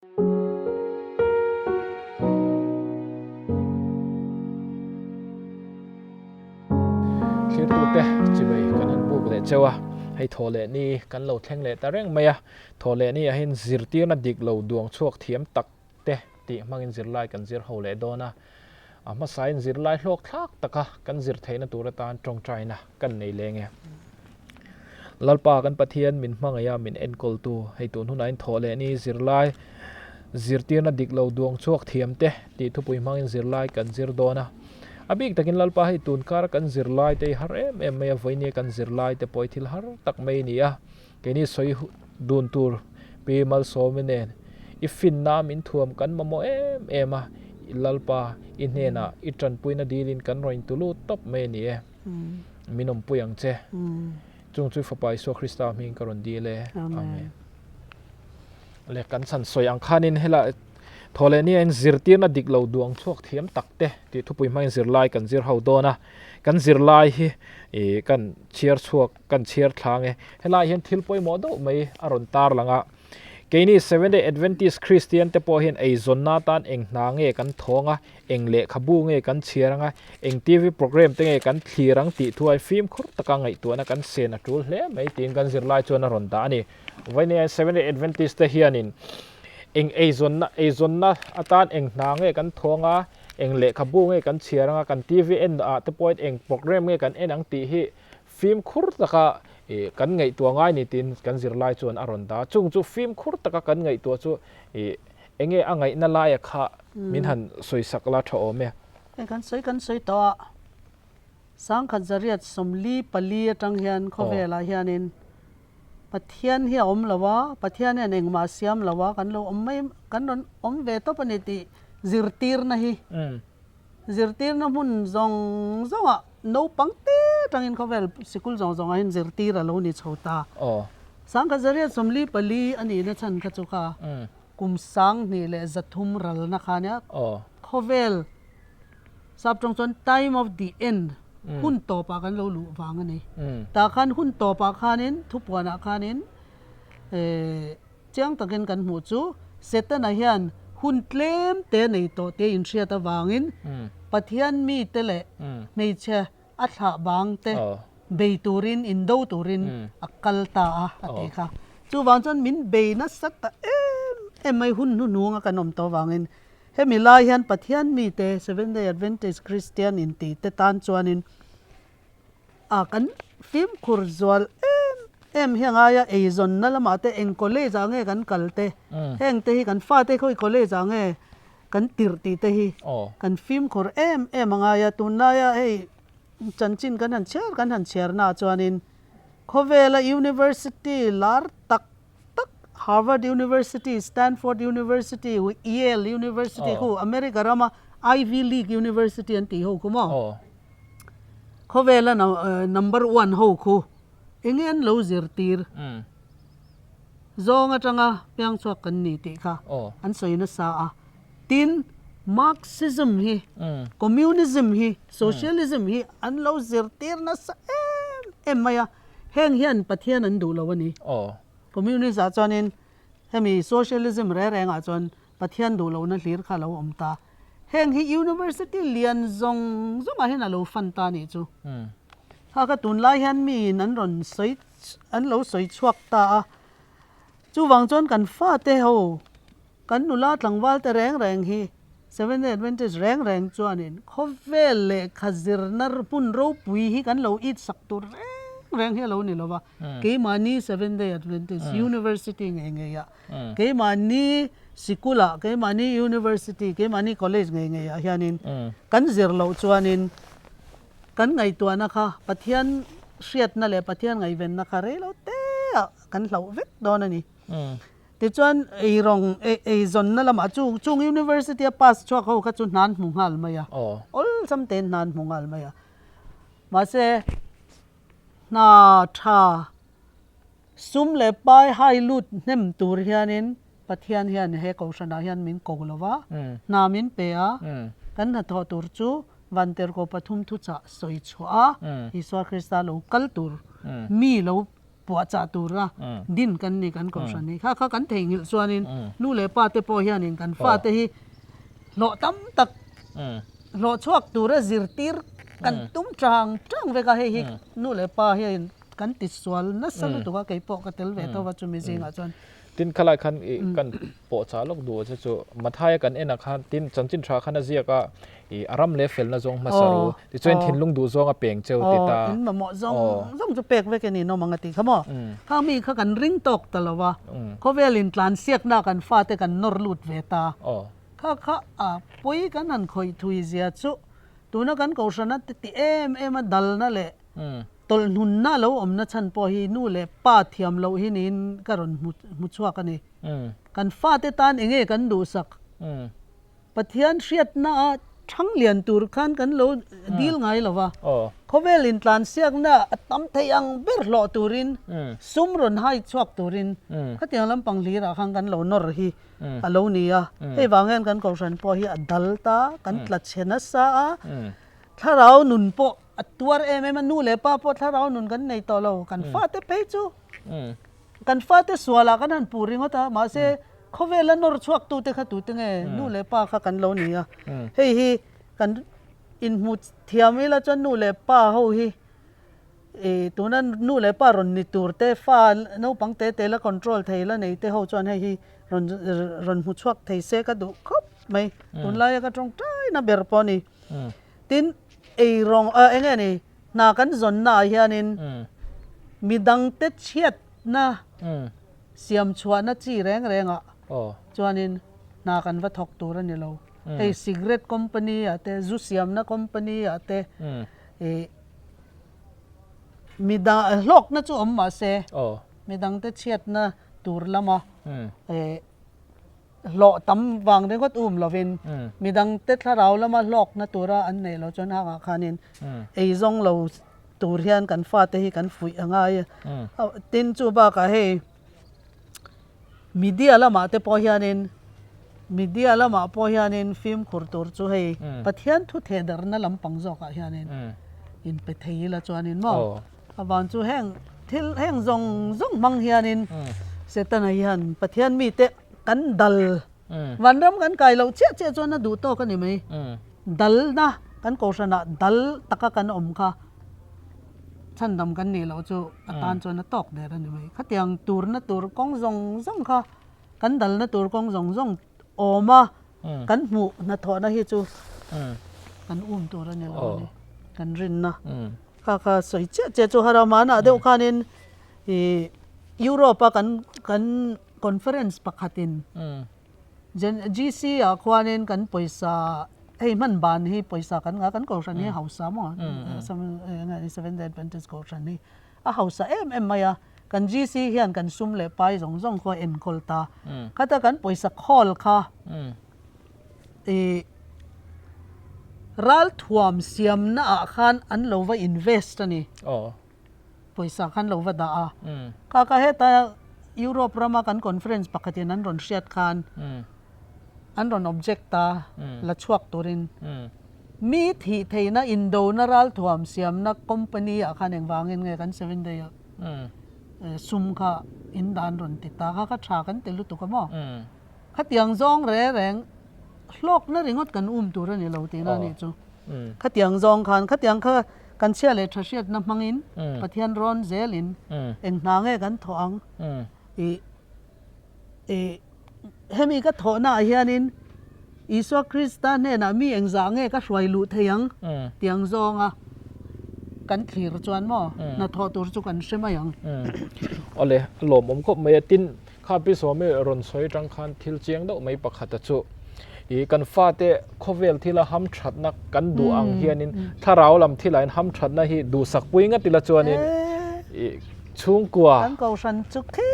Thlirtute chibai kan han buk leh cheu a, hei thaw leh ni kan lo thleng leh ta reng mai a, thaw leh ni ah hian zirtirna dik lo duang chhuak thiam tak te tih hmangin zirlai kan zir ho leh dawn a, a hmasain zirlai hlawk thlak taka kan zir theihna tur atan tawngtaina kan nei leng e. Lalpa kan Pathian min hmangaih a, min enkawltu, hei tun hunah in thawh leh ni zirlai zirtirna dik lo duang chhuak thiam te tih thupui hmangin zirlai kan zir dawn a. A bik takin Lalpa hei tun kara kan zirlai te hi har em em mai a, vawinia kan zirlai te pawh hi thil har tak mai a ni a. Keini sawi dun tur Pi Malsawmi nen i finna min thuam kan mamawh em em a, i Lalpa i hnenah i tanpuina dilin kan rawn intu lut tawp mai a ni e. Min awmpui ang che. Chung chu Fapa Isua Krista hming ka rawn dil e. Amen. Le kan chhan sawi ang khanin hela thawhleh nia in zirtirna dik lo duang chhuak thiam tak te tih thupui hmangin zirlai kan zir ho dawn a. Kan zirlai hi i kan chhiar chhuak kan chhiar thlang e. Helai hian thil pawimawh deuh mai a rawn tar lang a. Keini Seventh Day Adventist Kristian te pawh hian eizawnna atan eng hna nge kan thawng a, eng lehkhabu nge kan chhiar ang a, eng TV program te nge kan thlir ang tih thu ai fimkhur taka ngaihtuahna kan sen a tul hle mai tiin kan zirlai chuan a rawn dah a ni. Vawinia Seventh Day Adventist te hianin eng eizawnna eizawnna atan eng hna nge kan thawng a, eng lehkhabu nge kan chhiar ang a, kan TV en ah te pawhin eng program nge kan en ang tih hi Fimkhur taka ih kan ngaihtuah ngai ni tiin kan zirlai chuan a rawn dah a, chung chu fimkhur taka kan ngaihtuah chu ih enge a ngaihna laia kha min han sawisak la tha awm e. Hei kan sawi kan sawi tawh a, sangkhat zariat 44 atang hian khawvelah hianin Pathian hi a awm lo a, Pathian hian engmah a siam lo a, kan lo awm mai kan rawn awm ve tawp a ni tih zirtirna hi Zirtirna hmun zawng zawngah naupang te atangin khawvel sikul zawng zawngah hian zirtir a lo ni chho ta. Sangkhat zariat 44 a nihna chhan kha chu kha kum 2300 ralna kha nia khawvel sap tawng chuan time of the end hun tawpah kan lo luh vang a ni. Tah khan hun tawpah khanin thupuanah khanin Chiang takin kan hmuh chu Setana hian hun tlem te nei tawh tia inhriat avangin Pathian mite leh hmeichhe a thlah bang te bei turin, indo turin a kal ta a, a ti kha. Chuvang chuan min bei nasa ta em em mai hun hnuhnung a kan awm tawh avangin hemi lai hian Pathian mite Seventh Day Adventist Christian inti te tan chuanin A kan fimkhur zual em em hi a ngai a, eizawnna lamah te eng college ah nge kan kal te, heng te hi kan fate khawi college ah nge kan tirh tih te hi kan fimkhur em em a ngai a, tunlaia hei chanchin kan han chhiar kan han chhiar naah chuanin khawvela university lar tak tak Harvard University, Stanford University, Yale University khu America rama Ivy League University an tih ho khu maw? Khawvela number one ho khu enge an lo zirtir zawng atanga piang chhuak kan ni tih kha an sawi nasa a. Tin, Marxism hi, Communism hi, Socialism hi an lo zirtir nasa em em mai a. Heng hian Pathian an duh lo a ni. Communist ah chuanin hemi Socialism reng reng ah chuan Pathian duh lohna hlir kha a lo awm ta. Heng hi University lian zawng zawng ah hian a lo fan ta a nih chu. Kha kha tunlai hian miin an rawn sawi an lo sawi chhuak ta a. Chuvang chuan kan fate ho Kan nula tlangval te reng reng hi Seventh Day Adventist reng reng chuanin khawvel lehkha zirna hmun ropui hi kan lo it sak tur reng reng hi a lo ni lo va. Keimahni Seventh Day Adventist University ngei ngei ah, keimahni sikul ah, keimahni University, keimahni College ngei ngei ah hianin kan zir loh chuanin kan ngaihtuahna kha Pathian hriatna leh Pathian ngaihvenna kha rei lo te ah kan hlauh vek dawn a ni. Tichuan eirawng eizawnna lamah chu chung university a pass chhuak ho kha chu hnan hmu nghal mai a, awlsam tein hnan hmu nghal mai a. Mahse hna tha sum leh pai hai lut hnem tur hianin Pathian hian he kohhranah hian min ko lo va, hna min pe a, kan hnathawh tur chu Vantirhkoh pathum thuchah sawi chhuah a, Isua Krista lo kal tur mi lo. puahchah tura din kan ni kan kohhran hi. Kha kha kan theihnghilh chuanin nu leh pa te pawh hianin kan fate hi hlawh tam tak hlawh chhuak tura zirtir kan tum chang chang vek a, hei hi nu leh pa hian kan tisual nasa lutuk a, kei pawh ka tel ve tho va chumi zingah chuan. Tin khalai khan i kan pawhchah lawk duh che chu Mathaia kan en ah khan tin chanchin tha khan a ziak a i a ram leh felna zawng hmasa ru tichuan thinlung duh zawng a peng cheu ti ta. In mamawh zawng zawng chu pek vek a ni nawm ang a ti kha maw? Khang mi kha kan ring tawk ta lo va, khawvel in tlansiakna kan fate kan nawr lut ve ta. Kha kha a pawi kan han khawih thui zia chu tuna kan kohhrana te ti em em a dalna leh Tawlhnunna lo awmna chhan pawh hi nu leh pa thiam loh hi niin ka rawn hmu chhuak a ni. Kan fate tan enge kan duhsak? Pathian hriatna a thang lian tur khan kan lo dil ngai lo va. Khawvel intlansiakna a tam thei ang ber hlawh turin, sum rawn hai chhuak turin khatiang lampang hlirah khan kan lo nawr hi a lo ni a. Hei vang hian kan kohhran pawh hi a dal ta, kan tla chhe nasa a, thlarau nun pawh A tuar em em a, nu leh pa pawh thlarau nun kan nei tawh lo, kan fate phei chu kan fate sualah kan han puh ringawt a, mahse khawvela nawr chhuak tute kha tute nge nu leh pa kha kan lo ni a, hei hi kan inhmu thiam ila chuan nu leh pa ho hi ih tuna nu leh pa rawn ni tur te fa naupang te te la control thei la nei te ho chuan hei hi rawn rawn hmu chhuak thei se ka duh khawp mai, tunlaia ka tawngtaina ber pawh a ni. Tin, ei rawng ah eng nge ni, hna kan zawnna ah hianin midangte chhiatna siam chhuahna chi reng rengah chuanin hna kan va thawk tur a ni lo. Hei cigarette company ah te, zu siamna company ah te ih midang hlawkna chu awm mah se midangte chhiatna tur lama ih Hlawh tam vang ringawt um lovin midangte thlarau lama hlawkna tura an neih loh chuan hangah khanin ei zawng lo tur hian kan fate hi kan fuih a ngai a. Tin chu bakah hei media lamah te pawh hianin media lamah pawh hianin fimkhur tur chu hei Pathian thu thehdarhna lampang zawkah hianin inpe thei ila chuanin maw. Avang chu heng thil heng zawng zawng hmang hianin Setana hian Pathian mite kan dal vanram kan kai loh chiah chiah chuan a duh tawk a ni mai. Dalna kan kohhranah dal taka kan awm kha chhandam kan nih loh chu a tan chuan a tawk der a ni mai. Khatiang turna tur kawng zawng zawng kha kan dalna tur kawng zawng zawng awm a kan hmuh hnathawhna hi chu kan um tur a ni lo a ni kan rinna. Kha kha sawi chiah chiah chu Haramana deuh khanin ih Europe a kan kan conference pakhatin GC ah khuanin kan pawisa hei hman ban hi pawisa kan ngah kan kohhran hi hausa maw Seventh Day Adventist kohhran hi a hausa em em mai a kan GC hian kan sum leh pai zawng zawng khaw a enkawl ta khata kan pawisa khawl kha ih ralthuam siamna ah khan an lo va invest a ni. Pawisa khan lo va dah a. Kha kha heta Europe rama kan conference pakhatin an rawn hriat khan an rawn object a la chhuak turin mi thih theihna indona ralthuam siamna company ah khan engvangin nge kan Seventh Day sum kha in dah an rawn ti ta kha kha tha kan ti lutuk a maw. Khatiang zawng reng reng hlawkna ringawt kan um tur a ni lo tihna a nih chu. Khatiang zawng khan khatiang kha kan chhia leh tha hriatna hmangin Pathian rawn zelin eng hna nge kan thawh ang ih ih hemi ka thawhna ah hianin Isua Krista hnenah mi engzah nge ka hruai luh thei ang tiang zawnga kan thlir chuan maw hnathawh tur chu kan hre mai ang. Awle a lawmawm khawp mai a tin Kha Pi Sawmi rawn sawi atang khan thil chiang deuh mai pakhat a chu ih kan fate khawvel thila ham thatna kan duh ang hianin thlarau lam thilah hian ham thatna hi duhsak pui ngat ila chuanin ih chhungkua Kan kohhran chu khi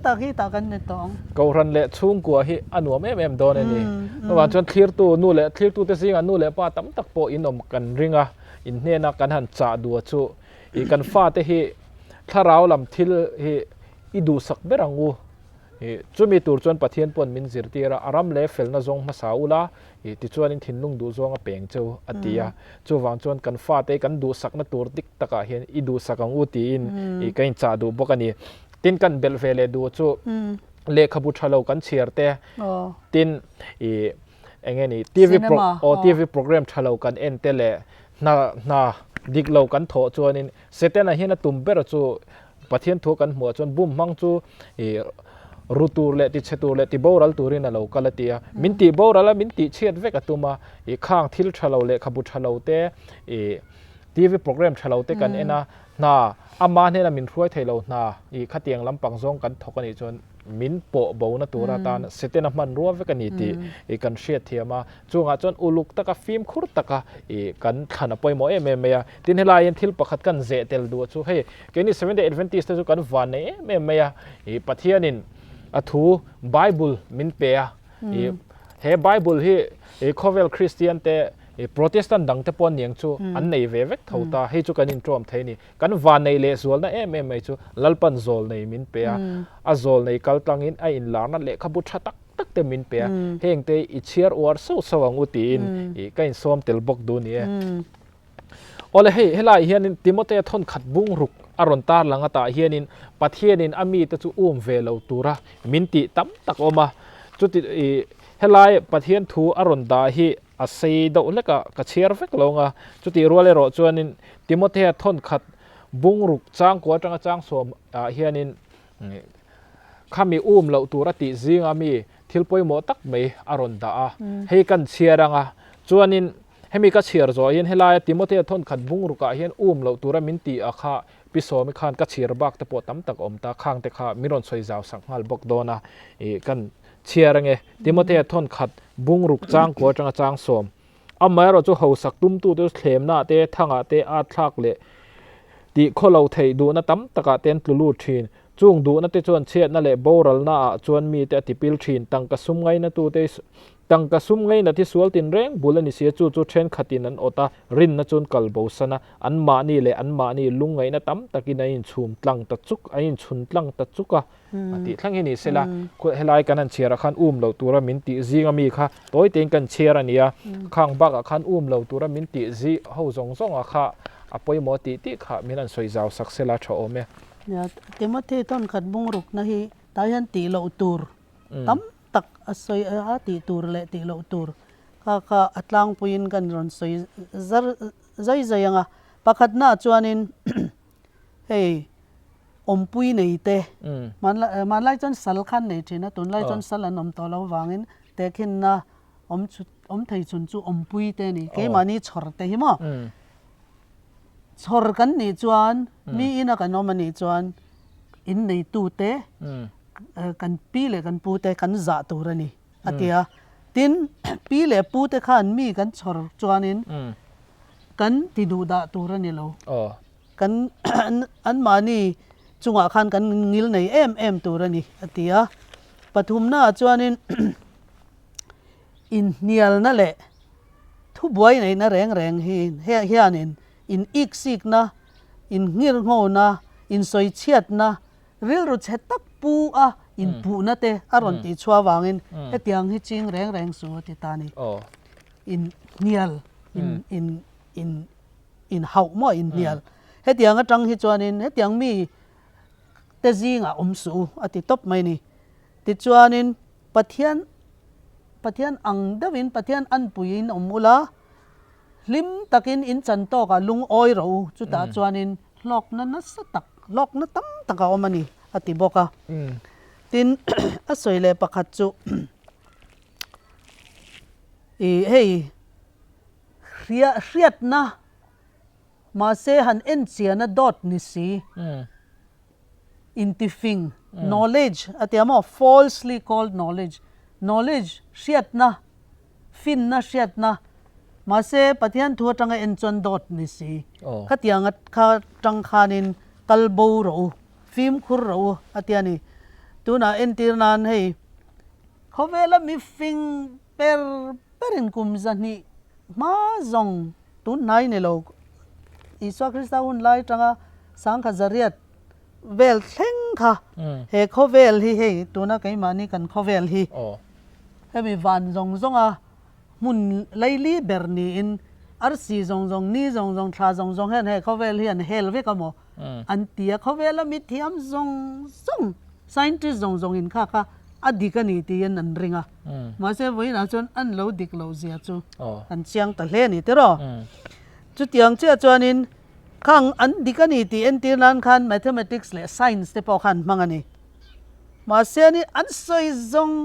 tak hi tah kan ni tawh ang. Kohhran leh chhungkua hi a nuam em em dawn a ni. Chuvang chuan thlirtu nu leh thlirtute zingah nu leh pa tam tak pawh in awm kan ring a, in hnena kan han chah duh a chu ih kan fate hi thlarau lam thil hi I duhsak ber ang u. Chumi tur chuan Pathian pawn min zirtir a, a ram leh felna zawng hmasa ula, tichuanin thinlung duh zawng a peng cheu a ti a. Chuvang chuan kan fate kan duhsakna tur dik takah hian i duhsak ang u tiin ka inchah duh bawk a ni. Tin kan belh ve leh duh chu lehkhabu tha lo kan chhiar te, tin eng nge ni TV pro aw TV program tha lo kan en te leh hna hna dik lo kan thawh chuanin Setana hian a tum ber chu Pathian thu kan hmuh ah chuan bum hmang chu ih ru tur leh tichhe tur leh tiboral turin a lo kal a ti a, min tih boral a min tih chhiat vek a tum a, ih khang thil tha lo lehkhabu tha lo te ih TV program tha lo te kan en a, hna ama hnena min hruai thei lo hna ih khatiang lampang zawng kan thawk a nih chuan min pawh bo na tur atan Setana hmanrua vek a ni tih ih kan hriat thiam a, chungah chuan uluk taka fimkhur taka ih kan thlan a pawimawh em em mai a, tin helai hian thil pakhat kan zeh tel duh chu hei keini Seventh Day Adventist te chu kan van nei em em mai a, ih Pathianin a thu Bible min pe a, ih he Bible hi ih khawvel Kristian te ih Protestant dang te pawh aniang chu an nei ve vek tho ta, hei chu kan inṭawm thei a ni. Kan van nei leh zualna em em mai chu Lalpan zawl nei min pe a, a zawl nei kal tlangin a inlarna lehkhabu tha tak tak te min pe a, heng te i chhiar uar sauh sauh ang u tiin ih ka insawm tel bawk duh ni e. Awle hei helaiah hianin Timothea thawnkhat bungruk a rawn tar lang atah hianin Pathianin a mite chu um ve lo tura min tih tam tak a awm a, chuti ih helai Pathian thu a rawn dah hi a sei deuh hlek a, ka chhiar vek lo ang a, chutih rual erawh chuanin Timothea thawnkhat bungruk changkua atanga changsawm ah hianin khami um loh tur a tih zinga mi thil pawimawh tak mai a rawn dah a, hei kan chhiar ang a, chuanin hemi ka chhiar zawh hian helaia Timothea thawnkhat bungruk ah hian um loh tura min tih a kha Pi Sawmi khan ka chhiar bak te pawh tam tak a awm ta, khang te kha min rawn sawi zau sak nghal bawk dawn a, ih kan chhiar ange. Timothea thawnkhat bungruk changkua atanga changsawm. Amaherawh chu hausak tumtute chu thlemna te, thangah te, at thlak leh tih khaw lo theih duhna tam takah te an tlu lut thin. Chung duhna te chuan chhiatna leh boralna ah chuan mite a tipil thin. Tangka sum ngainatute Tangka sum ngainat hi sual tinreng bul a ni sia, chu chu thenkhatin an awt a, rinna chuan kal bo san a, anmahni leh anmahni lungngaihna tam takin an inchhum tlang ta chuk, an inchhun tlang ta chuk a, a tih thleng hi ni sela, helai kan han chhiarah khan um lo tura min tih zinga mi kha tawi tein kan chhiar a ni a, khang bakah khan um lo tura min tih zi ho zawng zawnga kha a pawimawh tih tih kha min han sawi zau sak sela tha awm e. Nia, Timothy thawnkhat bungrukna hi tah hian tih loh tur tam tak a sawi a tih tur leh tih loh tur kha kha a tlangpuiin kan rawn sawi zar zai zai ang a, pakhatnaah chuanin hei awmpui nei te hmanlai hmanlai chuan sal kha an nei thin a tunlai chuan sal an awm tawh loh avangin tehkhinna awm chu awm thei chhun chu awmpui te a ni keimahni chhawr te hi maw chhawr kan nih chuan mi ina kan awm a nih chuan inneitu te. Kan pi leh kan pu te kan zah tur a ni a ti a. Tin, pi leh pu te khan mi kan chhawr chuanin kan ti duh dah tur a ni lo. Kan anmahni chungah khan kan ngil nei em em tur a ni a ti a. Pathumnaah chuanin inhnialna leh thubuai neihna reng reng hi hianin in iksikna, innghirnghona, insawichhiatna, Rilru chhe tak pu a inpuhna te a rawn tih chhuah avangin hetiang hi ching reng reng su a ti ta a ni. In hnial, in in in in hauh maw in hnial. Hetiang atang hi chuanin hetiang mi te zingah awm suh u a ti tawp mai a ni. Tichuanin Pathian Pathian ang deuhin Pathian anpuiin awm ula, Hlim takin in chan tawkah lungawi rawh u, chutah chuanin hlawkna nasa tak, hlawkna tam tak a awm a ni, a ti bawk a. Tin, a sawi leh pakhat chu, ih hei hria hriatna mahse han enchiana dawt ni si, intifing, knowledge a ti a maw, falsely called knowledge, knowledge hriatna, Finna hriatna, mahse Pathian thu atanga en chuan dawt ni si. Khatiang kha tang khanin kal bo rawh u, fimkhur rawh u a ti a ni. Tunah entir nan hei khawvela mi fing per perin kum zahnih hma zawng tun hnai ni lo Isua Krista hun lai atanga sangkhat zariat. vel thleng kha he khawvel hi hei tuna keimahni kan khawvel hi hemi van zawng zawnga hmun laili ber niin arsi zawng zawng ni zawng zawng thla zawng zawng hian he khawvel hi an hel vek a maw an ti a khawvela mithiam zawng zawng scientist zawng zawng in kha kha a dik a ni tiin an ring a mahse vawiinah chuan an lo dik loh zia chu an chiang ta hle a ni tiraw chutiang chiah chuanin Khang an dik a ni tih entir nan khan Mathematics leh Science te pawh khan hmang a ni. Mahse ani an sawi zawng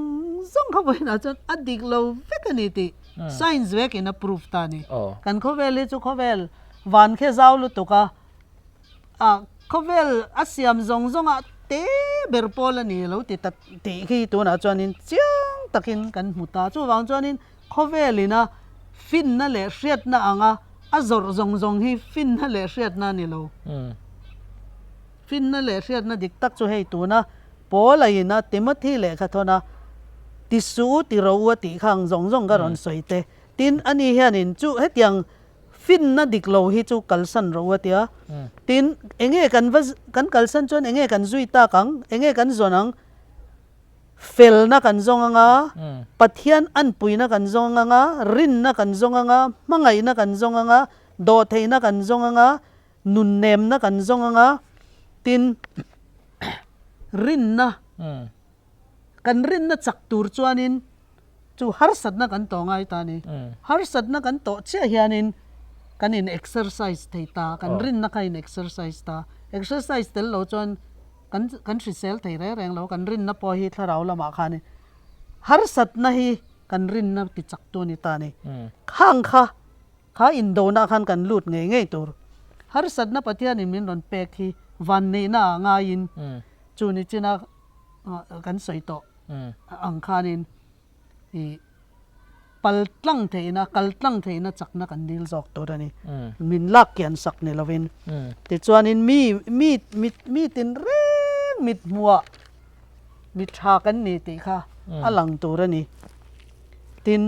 zawng kha vawiinah chuan a dik lo vek a ni tih Science vekin a proof ta a ni. Kan khawvel hi chu khawvel van khe zau lutuk a, ah khawvel a siam zawng zawngah te ber pawl a ni lo ti ta tih khi tunah chuanin chiang takin kan hmu ta. Chuvang chuanin Khawvelina finna leh hriatna anga a zawrh zawng zawng hi finna leh hriatna a ni lo. Finna leh hriatna dik tak chu hei tuna Paula ina Timothy lehkha thawn a, Ti suh u, ti ro u a tih kha ang zawng zawng ka rawn sawi te. Tin, ani hianin chu hetiang finna dik lo hi chu kalsan ro u a ti a. Tin, enge kan va kan kalsan chuan enge kan zui tak ang, enge kan zawn ang? Felna kan zawng anga, Pathian anpuina kan zawng anga, rinna kan zawng anga, hmangaihna kan zawng anga, dawhtheihna kan zawng anga, nunnemna kan zawng anga, tin rinna kan rinna chak tur chuanin chu harsatna kan tawh ngai ta a ni. Harsatna kan tawh chiah hianin kan in exercise thei ta, kan rinna kha in exercise ta. Exercise tel lo chuan Kan kan hrisel thei reng reng lo, kan rinna pawh hi thlarau lamah khan harsatna hi kan rinna ti chak tu a ni ta a ni. Khang kha, kha indona khan kan lut ngei ngei tur. Harsatna Pathianin min rawn pek hi vanneihna ah ngaiin chu ni china kan sawi tawh ang khanin i pal tlang theihna, kal tlang theihna chakna kan dil zawk tur a ni. Min lak kian sak ni lovin. Tichuanin mi mi mi mi tin reng mit hmuah mi tha kan ni tih kha a lang tur a ni. Tin,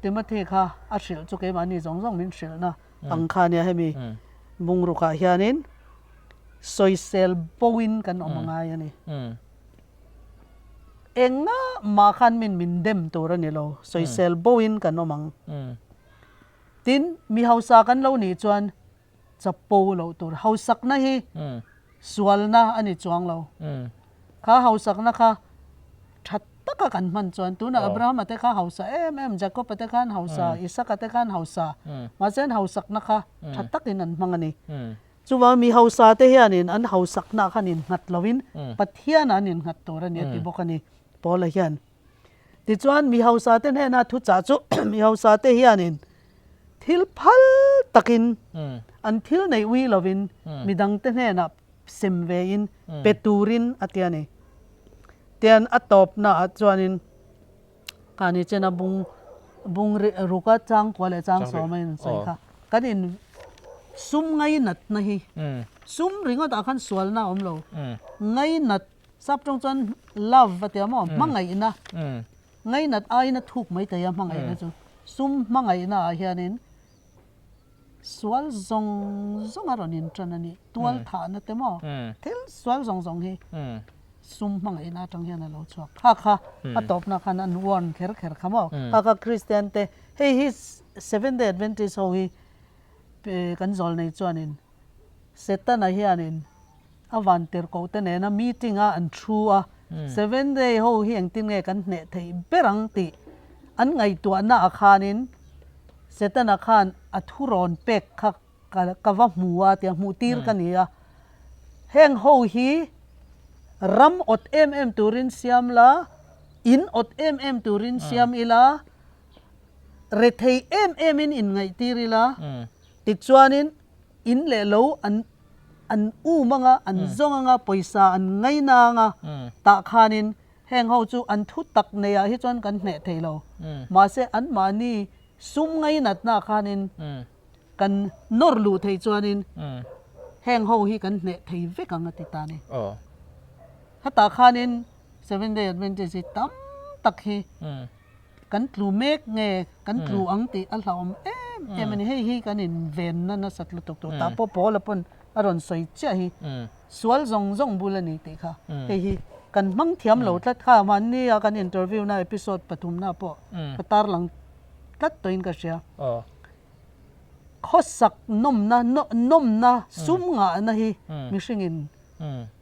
Timothy kha a hrilh chu keimahni zawng zawng min hrilhna ang kha ania hemi bungrukah hianin sawisel boin kan awm a ngai a ni. Engah mah khan min min dem tur a ni lo, sawisel boin kan awm ang. Tin, mi hausa kan lo nih chuan chapo loh tur. Hausakna hi sualna a ni chuang lo. Kha hausakna kha tha taka kan hman chuan tunah Abrahama te kha hausa em em, Jacob-a te khan hausa, Isaka te khan hausa, mahse an hausakna kha tha takin an hmang a ni. Chuvang mi hausa te hianin an hausakna khan innghat loin Pathian an innghat tur a ni a ti bawk a ni Paula hian. Tichuan mi hausa te hnena thuchah chu mi hausa te hianin thil phal takin an thil neih ui lovin midang te hnenah sem vein pe turin a ti a ni. Tian a tawpnaah chuanin Khani chena bung bung ruka changkua leh changsawm a in sawi kha kan in sum ngainatna hi sum ringawt ah khan sualna a awm lo ngainat sap tawng chuan love a tia maw hmangaihna ngainat aiin a thuk mai thei a hmangaihna chu sum hmangaihna ah hianin sual zawng zawng a rawn in tan a ni tual thahna te maw thil sual zawng zawng hi sum hmangaihna atang hian a lo chhuak kha kha a tawpna khan an warn kher kher kha maw kha kha Kristian te hei hi Seventh Day Adventist ho hi kan zawl nei chuanin Setana hianin a van tirhkoh te nena meeting a an thu a Seventh Day ho hi engtin nge kan hneh theih ber ang tih an ngaihtuahna ah khanin Setana khan a thu rawn pek kha ka ka va hmu a tia hmuh tir ka ni a heng ho hi ram awt em em turin siam la in awt em em turin siam ila rethei em em in inngaihtir ila tichuanin in leh lo an an um anga an zawng anga pawisa an ngaina anga tah khanin Heng ho chu an thu tak nei ah hi chuan kan hneh thei lo. Mahse anmahni sum ngainatna khanin kan nawr luh thei chuanin heng ho hi kan hneh thei vek ang a ti ta a ni. Hetah khanin Seventh Day Adventist hi tam tak hi kan tlu mek nge kan tlu ang tih a hlauhawm em em a ni. Hei hi kan invenna nasat lutuk tur. Tah pawh Paula pawn a rawn sawi chiah hi. Sual zawng zawng bul a ni tih kha hei hi kan hmang thiam lo tlat kha mahni a kan interview na episode pathumna pawh ka tarlang tlat tawhin ka hria. Khawsak nawmna nawmna sum ngahna hi mihringin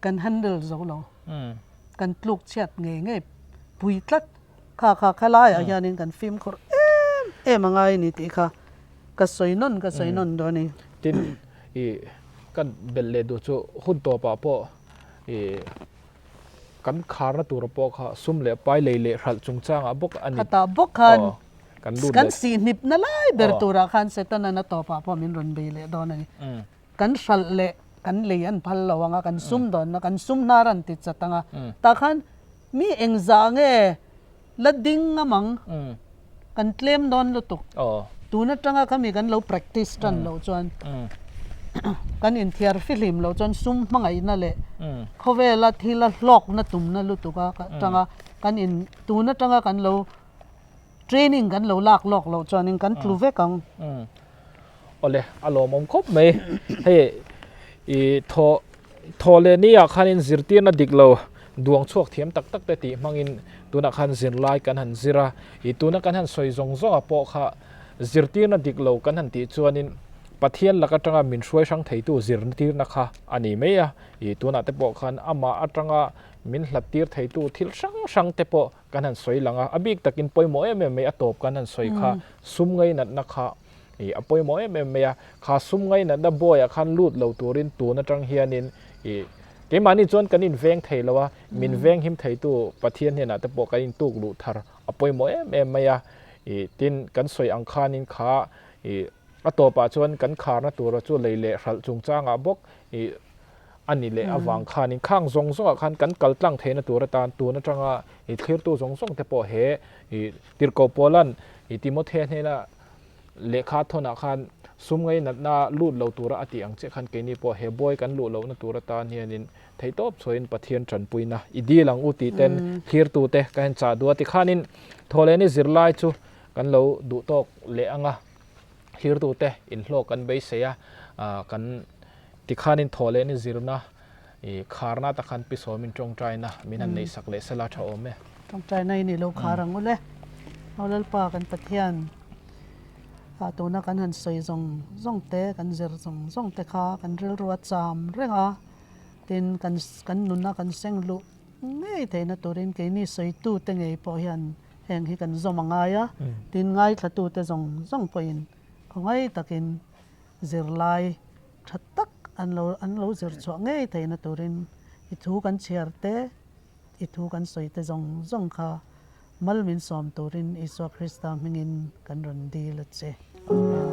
kan handle zo lo kan tluk chhiat ngei ngei pui tlat kha kha khalaiah hianin kan fimkhur em em a ngai a ni tih kha ka sawi nawn ka sawi nawn dawn a ni. Tin, i kan belh leh duh chu hun tawpah pawh i kan kharna tur pawh kha sum leh pai lei leh hralh chungchangah bawk a ni. Khatah bawk khan kan lut kan sihhnipna lai ber turah khan Setana na tawpah pawh min rawn bei leh dawn a ni. Kan hralh leh kan lei an phal lo ang a, kan sum dawnna kan sum hnar an ti chat ang a. Tah khan mi engzah nge la ding ngam ang? Kan tlem dawn lutuk. Tun atanga khami kan lo practice tan loh chuan kan inthiar fihlim loh chuan sum hmangaihna leh khawvela thila hlawkna tumna lutuk a atanga kan in tun atanga kan lo training kan lo lak lawk loh chuanin kan tlu vek ang. Awle a lawmawm khawp mai. Hei i thaw thaw leh ni ah khanin zirtirna dik lo duang chhuak thiam tak tak te tih hmangin tunah khan zirlai kan han zir a, i tuna kan han sawi zawng zawng ah pawh kha zirtirna dik lo kan han tih chuanin Pathian lak atanga min hruai hrang theitu zirtirna kha a ni mai a, i tunah te pawh khan amah atanga min hlat tir theitu thil hrang hrang te pawh kan han sawi lang a, a bik takin pawimawh em em mai a tawp kan han sawi kha sum ngainatna kha ih a pawimawh em em mai a, kha sum ngainatna bawiah khan lut lo turin tun atang hianin ih keimahni chuan kan inveng thei lo a, min veng him theitu Pathian hnenah te pawh kan intuk luh thar a pawimawh em em mai a, ih tin kan sawi ang khanin kha ih a tawpah chuan kan kharna tura chu lei leh hralh chungchangah bawk ih a ni leh avang khanin khang zawng zawngah khan kan kal tlang theihna tur atan tun atanga ih thlirtu zawng zawng te pawh he ih Tirhkoh Paula'n ih Timothea hnena lehkha thawnah khan sum ngainatna lut lo tura a tih ang chiah khan keini pawh he buai kan luh lohna tur atan hianin theihtawp chhuahin Pathian tanpuina i dil ang u tih ten thlirtute ka en chah duh a tikhanin thawhlehni zirlai chu kan lo duh tawk leh ang a thlirtute inhlawk kan beisei a kan Tikhanin thawhlehni zirna i kharna ta khan pi sawmin tawngtaina min han neihsak leh sela tha awm e. Tawngtaina in i lo khar ang u le. Aw Lalpa kan Pathian, ah tuna kan han sawi zawng zawng te, kan zir zawng zawng te kha kan rilru a cham reng a, tin kan kan nuna kan seng luh ngei theihna turin keini sawitu te ngei pawh hian heng hi kan zawm a ngai a, tin ngaithla te zawng zawng pawhin khawngaih takin zirlai tha tak an lo an lo zir chhuah ngei theihna turin i thu kan chhiar te, i thu kan sawi te zawng zawng kha mal min sawm turin Isua Krista hmingin kan rawn dil a che. Amen.